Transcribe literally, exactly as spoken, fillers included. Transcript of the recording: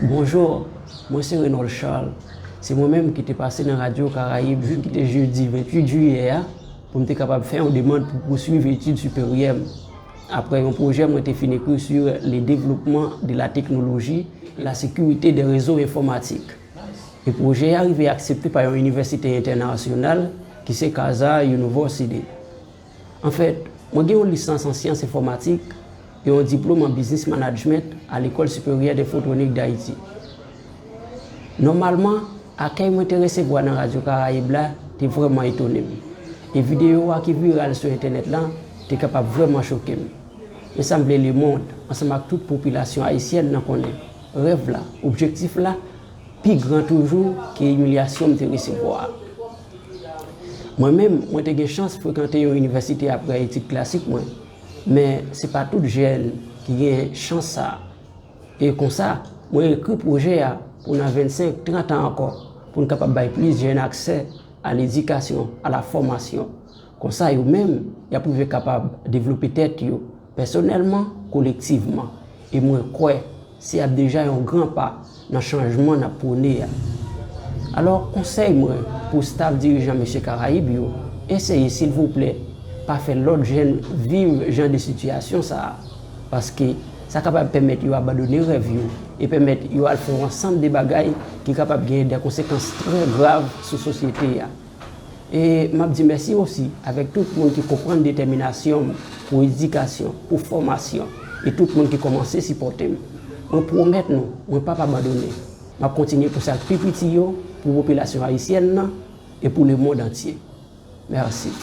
Bonjou, mwen se Renold Charles. Se mwen menm ki te pase nan Radyo Karayib jou ki te jedi venntuit jiyè a pou m te kapab fè yon demann pou pouswiv etid siperyè m. Apre yon pwojè mwen te fin ekri sur le développement de la technologie, la sécurité des réseaux informatiques. E pwojè a rive aksepte pa yon inivèsite entènasyonal ki se Kazar University. Anfèt, mwen gen yon lisans an syans enfòmatik e yon diplòm an business management a Lekòl Siperyè d'Infotwonik Dayiti. Nòmalman, akèy mwen te resevwa nan Radyo Karayib la te vrèman etone m. E videyo a ki viral sou entènèt lan te kapab vrèman choke m. Men sa m vle lemonn, ansanm ak tout popilasyon ayisyèn nan konnen, rèv la, objektif la, pi gran toujou ke imilyasyon m te resevwa a. Mwen menm, mwen te gen chans frekante yon inivèsite apre etid klasik mwen, men se pa tout jèn ki gen chans sa a. E konsa, mwen ekri pwojè a pou nan vennsenk, trant an ankò, pou n kapab bay plis jèn aksè a ledikasyon, a la fòmasyon. Konsa, yo menm, y ap rive kapab devlope tèt yo, pèsonèlman, kolektivman. E mwen kwè, se ap deja yon gran pa nan chanjman n ap pwone a. Alò, konsèy mwen pou staf dirijan Mesye Karayib yo, eseye, silvouplè, pa fè lòt jèn viv jan de sitiyasyon sa a. Paske sa kapab pèmèt yo abandone rèv yo e pèmèt yo al fè yon ansanm de bagay ki kapab genyen de konsekans trè grav sou sosyete a. E m ap di mèsi osi avèk tout moun ki konprann detèminasyon m pou edikasyon, pou fòmasyon, e tout moun ki kòmanse sipòte m. Mwen pwomèt nou, mwen p ap abandone. M ap kontinye pouse ak pi piti yo pou popilasyon ayisyèn nan e pou lemonn antye. Mèsi.